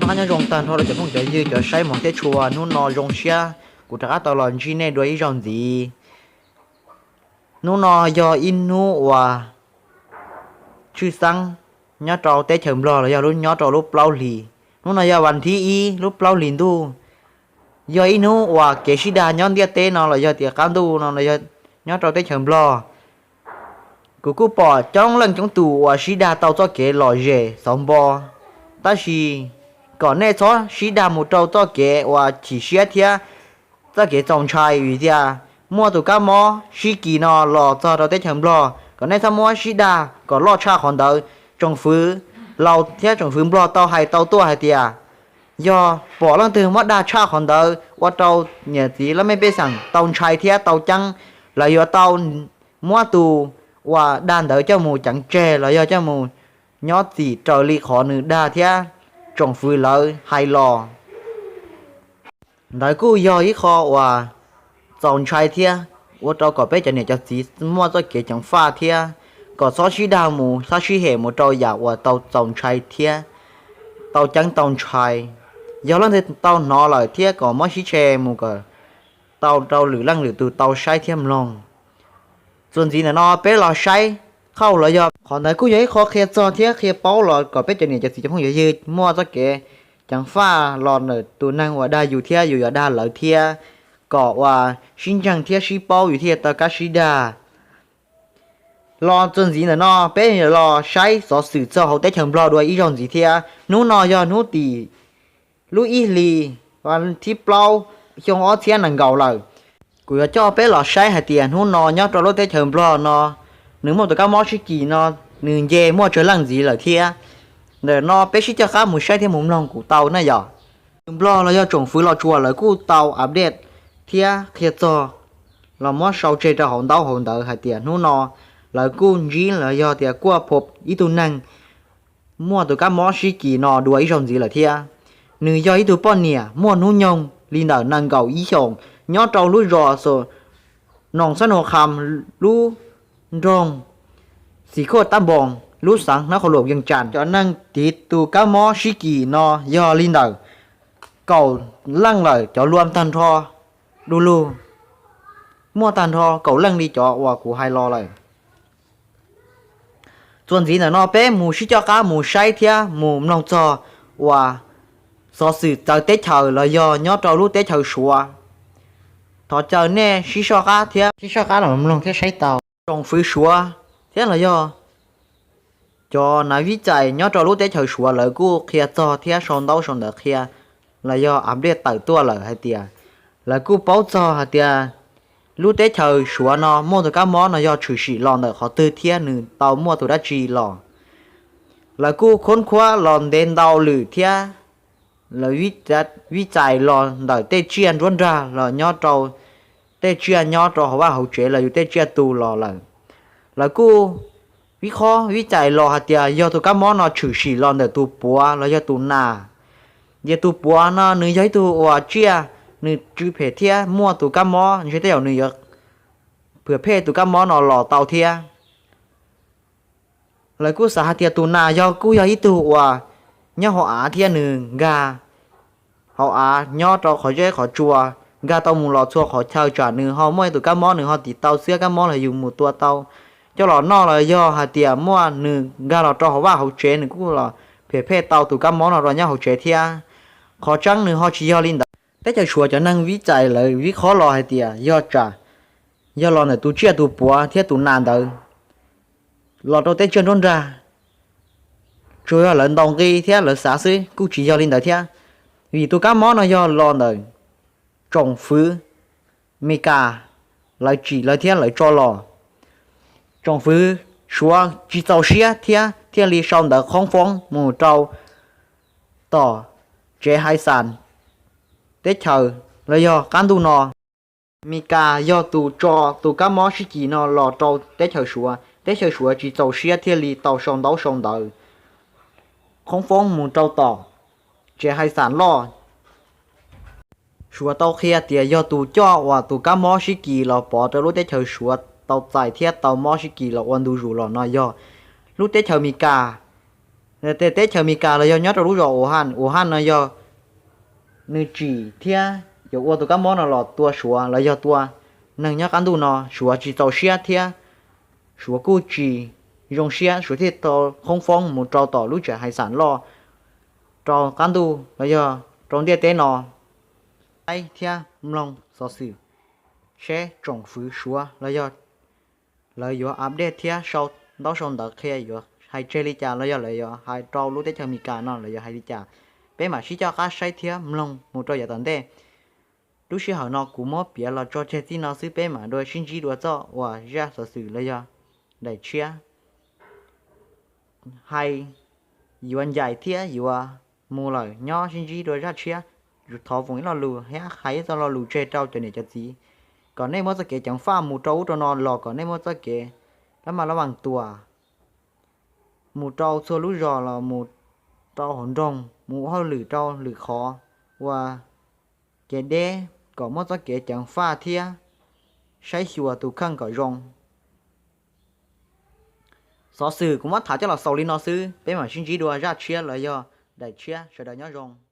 Nyob zoo tag nrho rau cov phooj cov ywg cov saib mos thiab tshua, hnub no zoo siab kuv rov qab tau los ntsib nej dua ib zaug ntxiv. Hnub no yog ib hnub uas tshwj xeeb nyob rau teb chaws Nplog los yog lub nyob rau lub plaub hlis. Hnub no yog vas thib ib lub plaub hlis ntuj, yog ib hnub uas kev sib dag nyob ntiaj teb no los yog tias qab ntuj no los yog nyob rau teb chaws Nplog, kuv kuj pom coob leej coob tus uas sib dag tau txoj kev lom zem xauv npo, tab sis kom nej txhob sib dag mus rau txoj kev uas chim siab thiab txoj kev txaus ntshai, vim tias muaj tus kab mob sib kis no los txog rau teb chaws Nplog, kom nej txhob muab sib dag kom loj tshaj qhov ntawd. Tsoom fwv laus thiab tsoom fwv Nplog tau hais tau tuaj hais tias yog pom leej twg muab dag tshaj qhov ntawd ua rau niam txiv laj mej pej xeem tau ntshai thiab tau ceeb, lawv yuav tau muab tus uas dag ntawd coj mus ceev tseg los yog coj mus nyob txim raws li qhov nws dag thiab tsoom fwv lawv hais los. Ntawd kuj yog ib qho uas txaus ntshai thiab ua rau kom peb cov niam cov txiv muaj txoj kev ceev faj thiab kom txhob sib dag mus, txhob sib hem mus rau yam uas tau txaus ntshai thiab tau ceeb tau ntshai. Yog leej twg tau hnov lawm thiab kom muab sib tshe mus kom tau rau lwm leej lwm tus tau saib thiab mloog. Txuas ntxiv ntawm no peb los saib qhauj los yog qhov ntawd kuj yog ib qho qhia txog thiab qhia paub los kom peb cov niam cov txiv cov phooj cov ywg muaj txoj kev ceev faj los ntawm tus neeg uas dag yus thiab yus yuav dag lawv thiab, kom uas sib ntseeg thiab sib paub yus thiaj tau kab sib dag. Los txuas ntxiv ntawm no peb los saib xov xwm txog hauv teb chaws Nplog dua ib zaug ntxiv thiab. Hnub no yog hnub tim lub ib hlis thib plaub xyoo ob txhiab nees nkaum lawm. Kuv yuav coj peb los saib hais tias hnub no nyob rau lub teb chaws Nplog no nws muaj tus kab mob sib kis no nws nce muaj tsawg leej ntxiv lawm thiab. Ntawm no peb sib coj qab mus saib thiab mus mloog kuv tau na yom. Nplog los yog tsoom fwv Los Tsuas lawv kuj tau update thiab qhia txog los muab sau tseg rau hauv ntaub hauv ntawv hais tias hnub no lawv kuj ntsib los yog tias kuaj phom ib tug neeg muaj tus kab mob sib kis no dua ib zaug ntxiv lawm thiab. Nws yog ib tug poj niam muaj hnub nyoog li ntawm nees nkaum ib xyoos nyob rau lub zos Noos Xab Nus Kham, lub nroog Xis Khuaj Tab Npoos, lub xeev Nab Qhoo Luam Vias Cas. Cov neeg tiv tus kab mob sib kis no yog li ntawm kaum leej lawm, cov luam tag nrho du lug muaj tag nrho kaum leej li cov uas kuv hais los lawm. Txuas ntxiv ntawm no peb mus sib coj qab mus saib thiab mus mloog txog uas xov xwm txawv teb chaws los yog nyob rau lub teb chaws Suav. Thov caw nej sib soj qab thiab sib soj qab los mloog thiab saib tau. Tsoom fwv Suav thiab los yog cov nav vib cais nyob rau lub teb chaws Suav lawv kuj qhia txog thiab sau ntaub sau ntawv qhia los yog update tawm tuaj lawm hais tias lawv kuj paub txog hais tias lub teb chaws Suav no muaj tus kab mob no yog tshwm sim los ntawm qhov twg thiab nws tau muaj tus dab tsi los. Lawv kuj khoob khuab los ntev ntau lwm thiab lawv vib cais los ntawm tej tsiaj nruab nrag los nyob rau tej tsiaj nyob rau hauv vaj hauv tsev los yus tej tsiaj tu los lawm. Lawv kuj vib khob vib cais los hais tias yog tus kab mob no tshwm sim los ntawm tus puav los yog tus nas. Ces tus puav no nws yog ib tug uas tsiaj nws tsw phem thiab muaj tus kab mob ntshe tej zaum nws yuav phwm phej tus kab mob no los tau thiab. Lawv kuj xav hais tias tus nas yog kuj yog ib tug uas nyob hauv av thiab nws nkag hauv av nyob rau qhov zeb qhov tsua, nkag tau mus los txhua qhov chaw tsam nws ho muaj tus kab mob nws ho tiv tau xwb kab mob los yus mus tua tau coj los noj los yog hais tias muaj nws nkag los rau hauv vaj hauv tsev nws kuj los phwm phej tau tus kab mob no rau nyob hauv tsev thiab. Qhov tseeb nws ho tsis yog li ntawd. Teb chaws Suav cov neeg vib cais lawv vib khob los hais tias yog tsam yog los ntawm tus tsiaj tus puav thiab tus nas ntawd los rau tej tsiaj nruab nrag. Tsuas yog lawv ntaus nqi thiab lawv xav xwb kuj tsis yog li ntawd thiab, vim tus kab mob no yog los ntawm tsoom fwv Meskas lawv tsim lawv thiab lawv tso los. Tsoom fwv Suav tsis txaus siab thiab thiaj li sau ntawv khoob foob mus rau tom tsev hais xas teb chaws los yog qab ntuj no. Meskas yog tus tso tus kab mob sib kis no los rau teb chaws Suav, teb chaws Suav tsis txaus siab thiaj li tau sau ntaub sau ntawv khoob foob mus rau tom tsev hais xas loj. Suav tau qhia tias yog tus coj uas tus kab mob sib kis los pov rau lub teb chaws Suav tau txais thiab tau mob sib kis los ua ntu zus los no yog lub teb chaws Meskas. Tej teb chaws Amelikas los yog nyob rau lub zos Wuhan, Wuhan no yog nws tsim thiab yuav ua tus kab mob no los tua Suav los yog tua neeg nyob qab ntuj no, Suav tsis txaus siab thiab Suav kuj tsis zoo siab, Suav thiaj tau khoob foob mus rau tom lub tsev hais xam loj rau qab ntuj los yog rau ntiaj teb no saib thiab mloog xov xwm seb tsoom fwv Suav los yog lawv yuav update thiab sau ntaub sau ntawv qhia yuav hais tseg li cas los yog lawv yuav hais rau lub teb chaws Amelikas no lawv yuav hais li cas. Peb mam sib coj qab saib thiab mloog mus rau yav tom ntej. Lub sij hawm no kuv muab piav los tso tseg txij no xwb, peb mam dua sib ntsib dua txoj uas zaj xov xwm los yog daim tshiab hais yuav ncaim thiab yuav mus lawm. Nyob sib ntsib dua zaj tshiab. Thov foom ib lo lus thiab hais ib txoj lo lus tseg rau cov niam cov txiv, kom nej muab txoj kev ceev faj mus rau ub rau no los kom nej muab txoj kev lab maj lab vam tuam mus rau txhua lub zos los mus rau hauv nroog, mus ua hauj lwm rau lwm qhov ua kev deb, kom muab txoj kev ceev faj thiab saib xyuas tus kheej kom zoo. Xov xwm kuv muab tham coj los xaus li no xwb, peb mam sib ntsib dua zaj tshiab los yog daim tshiab. Sawv daws nyob zoo.